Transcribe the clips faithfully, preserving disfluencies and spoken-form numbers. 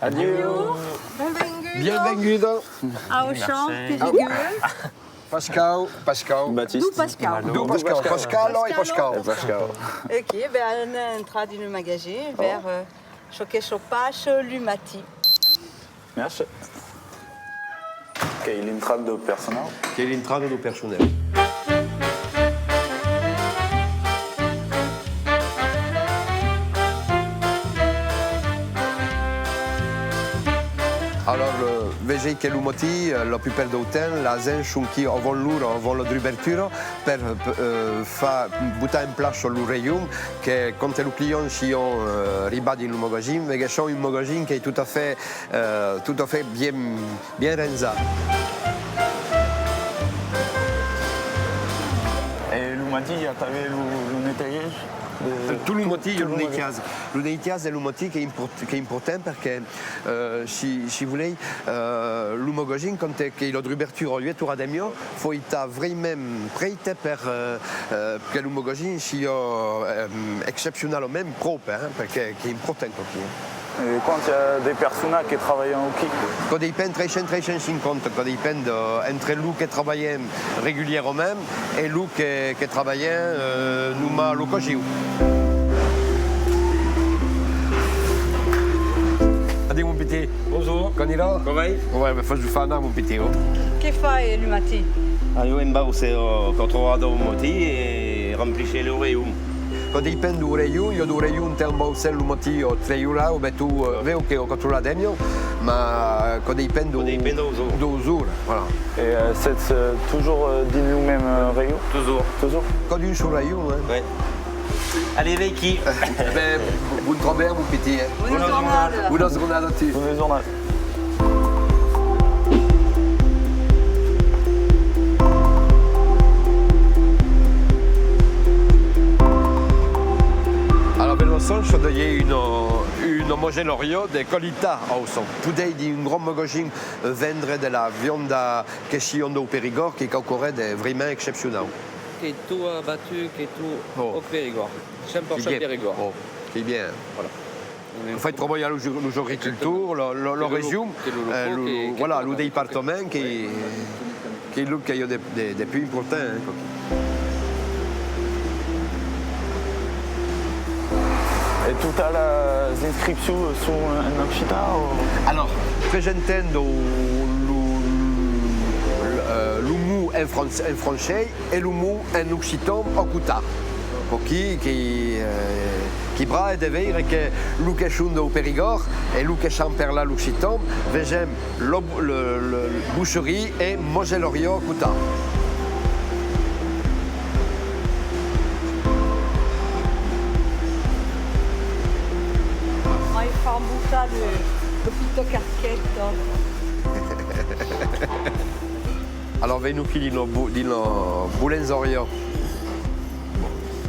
Adiu. Bienvenguda. Bienvenguda. Au champ, Périgueux. Pascau, Pascau. Baptiste. Dou Pascau. Dou Pascau, Pascala e Pascau. Pascau. Ok, ben, anem entrar dins lo magasin, veire, euh, çò que se passa lo matin. Merci. Qu'ei l'intrada dau personau. Qu'ei l'intrada dau personau. Alors, euh, vesètz que lo matin, euh, la plupart dau temps, las gents son aquí avant l'ora, avant la dubertura, per, euh, far, botar en plaça lo raion, que quand lo client siá, euh, arribat dins lo magasin, veguèsson un magasin qu'ei tot a fait, euh, tot a fait bien, bien ranjat. E lo matin, i a tanben lo, lo netejatge de... Tot lo matin, i a lo netejatge. Lo netejatge de lo matin qu'ei import-, qu'ei important perque, euh, si, si volètz, euh, lo magasin, quand qu'ei la dubertura a uèch oras e demia, fau estar vraiment prèste per, euh, euh, que lo magasin siá, euh, excepcionalament pròpre, hein, perque qu'ei important aquí. E quant i a de personas que trabalhan aquí? Quò depend, tres cents, tres cents cinquanta, quò depend, euh, entre lo que trabalham regulierament e lo que, que trabalham, euh, nonmàs a l'ocasion. Adiu, mon pitit. Bonjour. Quant irà? Coma vai? Ouais, ben, fas-lo far anar, mon pitit, oh. Que fai lo matin? Ah, ieu embauce, euh, quatre oras dau matin e remplisce lo raion. Quò depend dau raion, i a dau raion t'embaucen lo matin a tres oras, o ben tu, euh, veu que a quatre oras e demia, mas quò depend dau, dau jorn, voilà. E, euh, sètz, euh, totjorn, euh, dins lo mème, euh, raion? Totjorn. Quò d'un sol raion, hein? Ouais. Allez, veiquí. Ben, bon trabalh, mon pitit, hein? Bona jornada. Bona jornada a tu. Bona jornada. Alavetz, la Sança ei una, una magelariá de qualitat, au son. Podètz dins un grand magasin, euh, vendre de la vianda que siá dau Perigòrd, qu'ei quauqua ren de vraiment excepcionau. Qu'ei tot abatut, qu'ei tot au Perigòrd. Cent per cent Perigòrd. Oh, qu'ei bien. Voilà. Fai trabalhar los, los agricultors, la, la, la region, eh, lo, voilà, lo departament, qu'ei, qu'ei lo que i a de, de, de pus important, hein, quò. E totas las inscripcions son en occitan, o? Alors, presentem lo, lo, eh, lo mot en fran-, en francés, e lo mot en occitan a costat. Quò-quí, qu'ei, eh, qu'ei brave de veire que los que son dau Perigòrd e los que sap parlar l'occitan, vesèm lo, lo, lo, boucherie e magelariá a costat. Mai far botar de, de pita casqueta. Alors, venon aquí dins la bo-, dins la bolenjariá.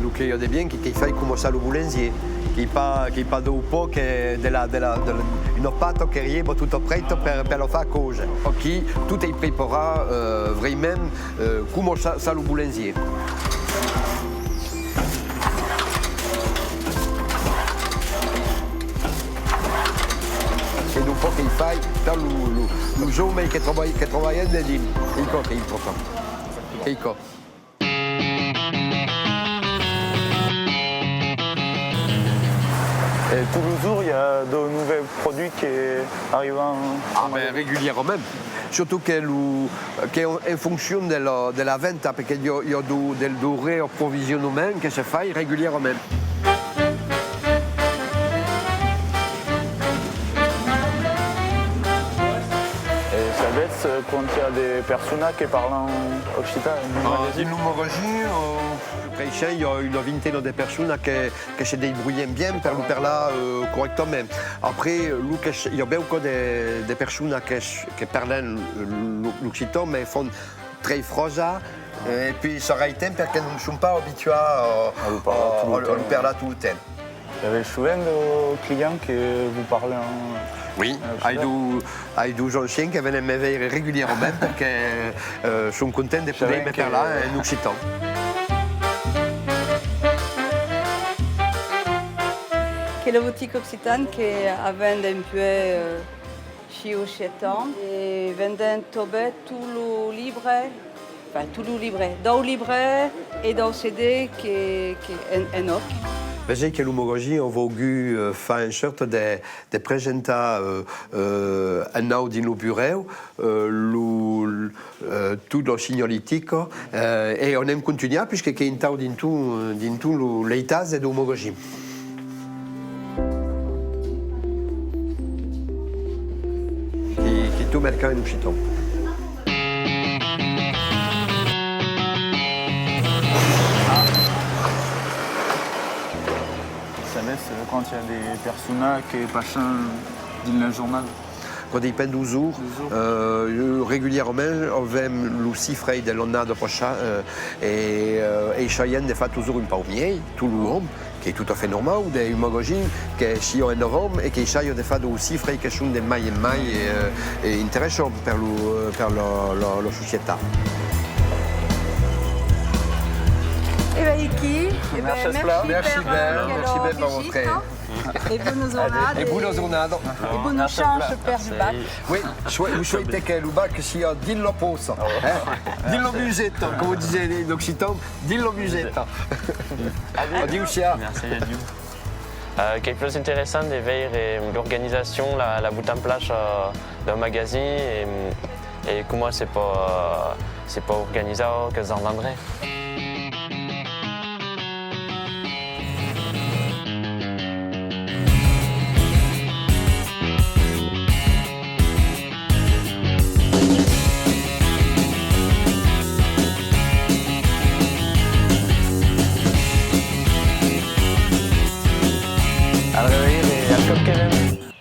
Lo que i a de bien, que, que fai coma ça lo bolengier, qu'ei pas, qu'ei pas dau pan, que de la, de la, de la, una pasta que riba tota prèsta per, per la far còser. Aquí, tot ei preparat, euh, vraiment, euh, coma ça, ça lo bolengier. E dopo qu'ei fai, tant lo, lo, los òmes que trabalh-, que trabalhan dedins. Quò qu'ei important. Quò. E tots los jorns, i a de novèus produits que arriban? Ah, ben, regulierament. Surtot que lo, que en, en foncion de la, de la venta, perque i a, i a dau, del, dau reaprovisionament que se fai regulierament. E sabètz, eh, quant i a de personas que parlan occitan? Ah, dins lo magasin, eh, prèishan, i a una vintena de personas que, que se desbrolhan bien per lo parlar, eh, corrèctament. Après, lo que se, i a beucòp de, de personas que, que parlan lo, l'occitan, mas fan trei frasas, eh, e puèi s'arrèstan perque non son pas abituats a, a lo parlar, a, tot lo temps, a lo parlar tot lo temps. I a sovent de clients que vos parlan en occitan? Oui, ai dau, ai daus ancians que venen me veire regulierament perque, eh, son contents de poder me parlar en occitan. Qu'es la botica Occitan que avèm dempuèi, euh, sièis o sèt ans e vendèm tanben tot lo libre, enfin, tot lo libre, dau libre e dau C D que, que en, en òc. Vesètz que lo magasin a vougut, euh, far en sòrta de, de presentar, euh, euh, en naut dins lo burèu, euh, lo, euh, tot la signalitica, euh, e anem contunhar, puisque qu'es entau dins tot, dins tot lo, l'eitatge dau magasin. Qu'es, qu'es tot mercat en occitan. Sabètz, euh, quand i a de personas que passan dins la jornada? Quand depend dau jorn. Dau jorn. Euh, regulièrament, avèm lo sifrei de l'annada passada, euh, e, euh, essaiam de far totjorn un pauc miei, tot lo jorn, qu'es tot a fait normau, d'un magasin que siá en avant e qu'essaia de far dau sifrei que son de mai en mai, euh, interessant per lo, euh, per la, la, la societat. E ben, aquí, e ben, merci, merci per, euh, aquela visita. E bona jornada. E bona jornada. E bona chance per lo bac. Oui, soi-, vos soete que lo bac siá dins la pòcha, hein? Dins la museta, coma disen en occitan, dins la museta. Adiu, siá. Merci, adiu. Euh, qu'es plus interessant de veire, euh, l'organizacion, la, la bota en plaça, euh, d'un magasin e, e coma se pòt, euh, se pòt organizar, qu'es en l'endrech.